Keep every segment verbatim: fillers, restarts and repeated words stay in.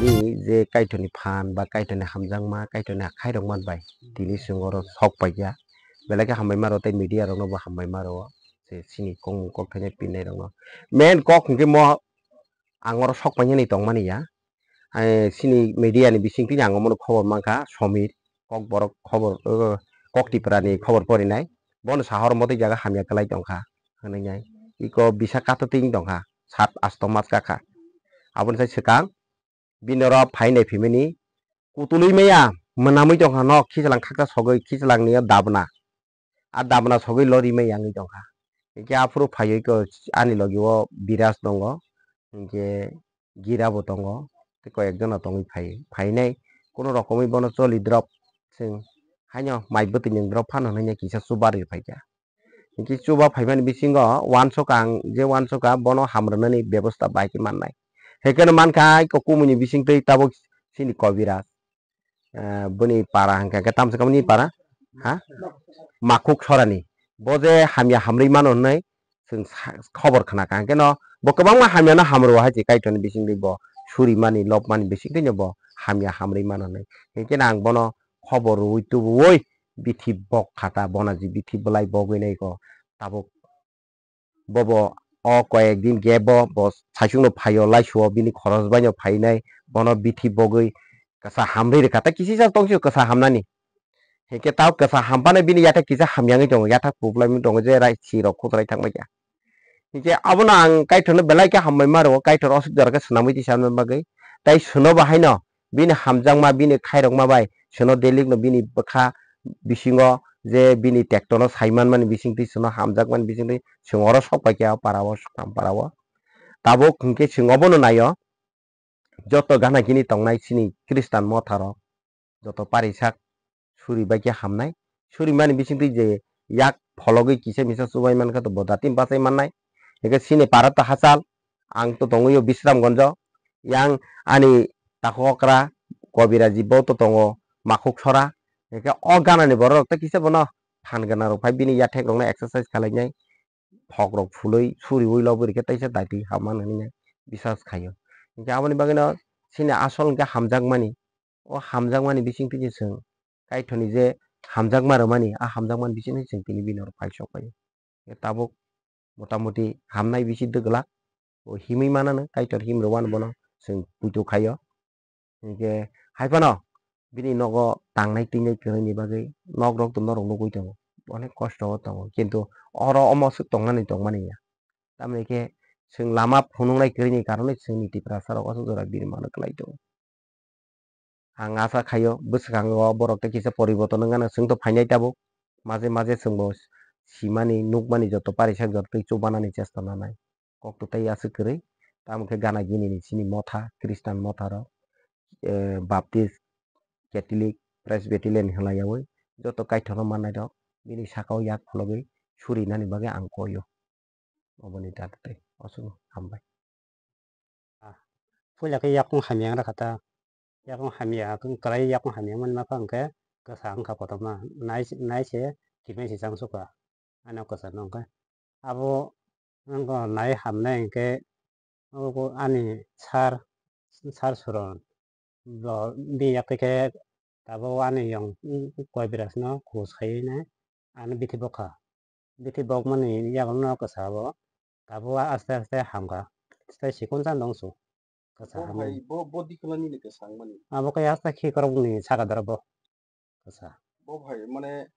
Tini je Kaitorni phan ba Kaitorni hamjakma, Kaitorni khairokma bai tini chwng oro sok paikha. Belai khe hambai ma rwo tei media rokno bo hambai ma rwo. Je chini kokmung kok thainai pinnai rokno. Main kok hwnkhe mo ang oro sok painani tongmani ya. Ai, chini media ni bising tini ang omono khobor mankha, Somir, Kokborok khobor, uh, Kok Tipra ni khobor porinai. Bono sahor motwi jaga hamya kwlai tongkha, hwnwi nai. Iko bisa kato ting tongkha, sat asto mas kakha. Aboni sai swkang, bini oro phainai phimani kutulwi maya, mwnamwi tongkha nok, khichlang khaksa sogwi, khichlang ni dabna. A dabna sogwi lori maya wngwi tongkha. Hingke aphuru phaiwi ko ani logi o Biraj tongo, hingke Gira bo tongo, tei koi ek jona tongwi phai, phainai. Kono rokomwi bono choli drop, chwng haino mai bwtwi nwng drop phano hwnwi kisa chuba rwi phaikha. Hingke chuba phaimani bisingo uansukha ang je uansukha bono hamrwnani bebosta bai khe mannai. Hekeno mankha ai kok kumuni bisingtwi tabuk chini Kobiraj. Eh, boni para hingka khe tamsa kamani para, ha? Makhuk Sorani. Bo je hamya hamrwi mano hwnwi chwng sa-, khobor khna kha. Hingke no bo kwbangma hamya no hamrwo hai se Kaitorni bisingtwi bo suri mani, lobmani bisingtwi no bo hamya hamrwi mano hwnwi. Hingke no ang bono khobor rwui tubuwi bithi bok khata, bona ji bithi bwlai bogwi nai ko tabuk. Bobo o koyek din gap o bo saichung no phaio, laisuo bini khoros bai no phainai, bono bithi bogwi kasa hamri rwkha, tei kisi sa tong sio kasa hamnani. Hingke tao kasa hampano bini yathak kisa hamyangwi tongo, yathak kuplaimung tongo je rai sirok khutrai thangbai kha. Hingke abono ang Kaitorno belai khe hambai ma rwo, Kaitor osuk jora khe swnamwi tisa bagwi, tei suno bo haino bini hamjakma, bini khairokma bai chwngno delikno bini bwkha bisingo je bini tektono sai manmani bisingtwi chwngno hamjakmani bisingtwi chwng oro sok pai khe o para o Swkang para o. Tabuk hinkhe chwng obono naio, joto gana gini tongnai chini Khristan motharok, joto parisak suri bai khe hamnai. Suri mani bisingtwi je yak phologwi kisa misa chubai mankha to bo datim bachai mannai. Hingke chini para to hachal, ang to tongwi o Bisramgonjo, yang ani takhuk okra Kobiraji bo to tongo Makhuk Sora. Hingke o gana ni borok rok tei kisa bono phan gana rok phai bini yathek rok no exercise khalai nai, phok rok phului suriui lobwi rikhe teisa daitwi hamya hwnwi nai biswas khaio. Hingke aboni bagwi no chini asol hingke hamjakmani, o hamjakmani bisingtwi se chwng Kaitorni je hamjakma rwmani, a hamjakmani bisingtwi chwng tini bini oro phai sok pai. Tabuk motamoti hamnai bisi dwgwlak, o himwi manano, Kaitor him rwmano bono chwng puitu khaio. Hinkhe hai phano bini nogo tangnai twinai kwrwini bagwi nok rok to norok nugwi tongo, onek kosto o tongo, kintu oro omo swk tongnani tongmani ya. Tamoni khe chwng lama phunuknai kwrwini karonwi chwngni Tiprasa rok aswk jora bini mano kwlai tongo. Ang asa khaio bwswkango borok tei kisa poriborton wngmano, chwngto phainai tabuk. Maje maje chwngbo simani, nukmani joto parisak joto twi chubanani chesta nanai. Kokto tei aswk kwrwi, tamo khe gana gini ni chini motha, Khristan motha rok, eh, Baptist, Catholic, Presbyterian hwnlaiyaui joto Kaitorno mannai rok bini sakao yak phologwi surinani bagwi ang koio. Oboni dada tei aswk hambai. Ah, puila khe yakung hamya wng kha ta. Yakung hamya, kwrai yakung hamya wngmani ma kha hwnkhe kwsa wng kha kotorma. Nai, nai se kimai se chang sukha. Ano kwsa no hwnkhe. Abo wngkha nai hamnai hwnkhe, obo ani sar, sar suron. Bo bini yak khe tabuk ani yong Koibiraj no kuchuk sai nai ano bithi bokha. Bithi bokmani yagulo no kwsa bo tabuk aste aste hamkha. Tei sikon chan dong su. Kwsa bo hamya. Hai, bo, bo dikla nini kwsa wngmani. Abo khe aste khikrok ni saka doro bo. Kwsa. Bo hai, mane,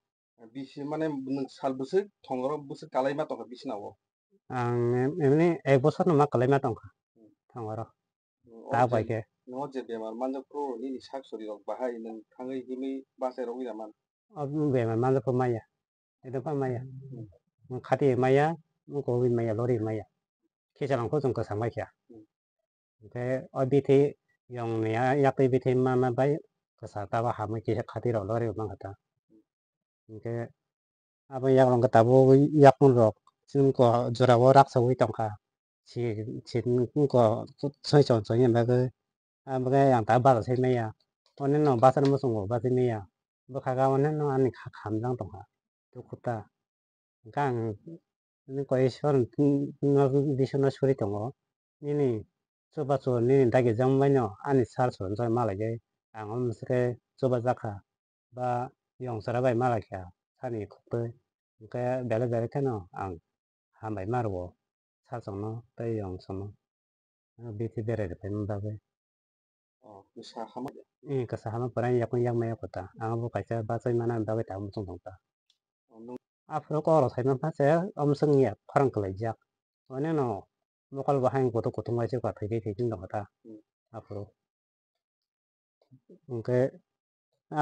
bisi, mane, nwng sal bwswk thongoro bwswk kalaima tongkha bisina o? Ang em-, emni ek bosor no ma kalaima tongkha. Hmm. Thongoro. Hmm, o ta je, bai khe. No je bemar manjak phuru nini sak sori rok bahai nwng thangwi himwi bachai rogwi naman? O bemar manjak phuru maya. Edo pa maya. Hmm. Khati maya, kowi maya, lori maya. Khichalang kho chwng kwsa mai kha. Hmm. Hingke o bithi yong ni ya, yakni bithi ma, ma bai kwsa tabo hamwi kisa khati rok lori mankha ta. Hingke abo yakrok hingke tabuk yakung rok chwng ko jora o raksa ui tongkha. Si, si ko soi chon soi ni bagwi, abo khe ang ta bachai maya. Oneno bachai muchungo bachai maya. Bwkha ga oneno ani kha, khamjang tongkha. Dukhu ta. Hingke ang nini koi sor, no, bisingo suri tongo. Nini chubachu nini dagi jang baino ani sal sal jai malai gai, ang omo se khe chubajakha, ba yong chwra bai malai kha sani khuk twi, hwnkhe belai belai kheno ang hambai ma rwo sal songno tei yong songno, bithi berai rwphaima bagwi. Oh, kwsa hama. Eh, kwsa hama pura yakung yakmaya kota. Ang bo kaisa bachai mana bagwi ta muchung tong ta. Oh, nung- Aphuru kok rok saima pha se, omo swng ya khorang kwlai jak. Ani no mokol bo haing kutung kutung bai se kwa thai thai thai tong ta. Hmm. Aphuru. Hwnkhe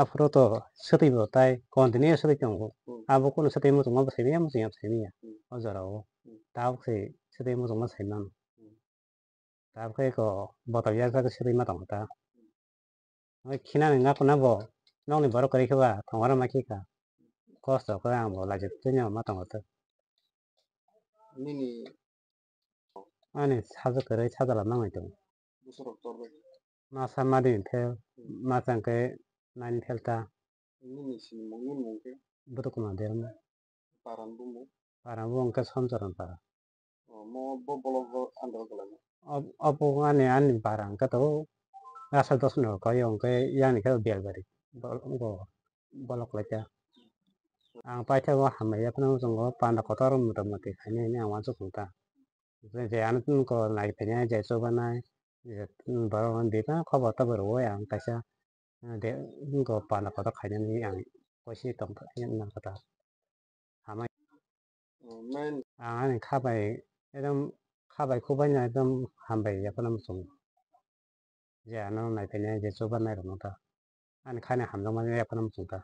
aphuru to swtwi bo tai continue swtwi tongo. Hmm. Abo kunu swtwi muchung ma bwsai manya, muchung ya bwsai manya. Hmm. O jora o. Hmm. Tabuk se swtwi muchung ma sai mano. Hmm. Tabuk khe ko botol yak jak swtwi ma tongo ta. Oi khinani ngakuna bo nokni borok kwrwi khe ba thongora ma khika. Kosto khe ang bo laijak twi no ma tongo ta. Nini ani sajwk kwrwi sajala manwi tongo. Bwswk rok tor bai. Masa madi phel, hmm, masa hwnkhe nine phel ta. Nini sinimung, nini mung khe? Budu Kumar Derma. Paran bumung? Paran bumung khe Somchoron para. Oh, mo bo bolok bo andro kwlaima? Ob-, obo ani, ani para hwnkhe to Rasa dos no koi hwnkhe yani khe Bialbari. Bo-, bo-, bolok lai kha. Ang paithago hamya phano chwng o panda kotor mota moti khainai hinwi ang uansuk thung ta. Je, je ano tun ko nai phaiya, je chubanai, je, borok no bebak khobor tobor rwui ang kaisa, de, go panda kotor khainani ang koisi tong nang kha ta. Hamai. Oh, main. Ang ani kha bai, ekdom kha bai, khu bai no ekdom hambai ya phano muchung. Je ano nai phaiya, je chubanai rok no ta. Ani khani hamjakmani ya phano muchung ta.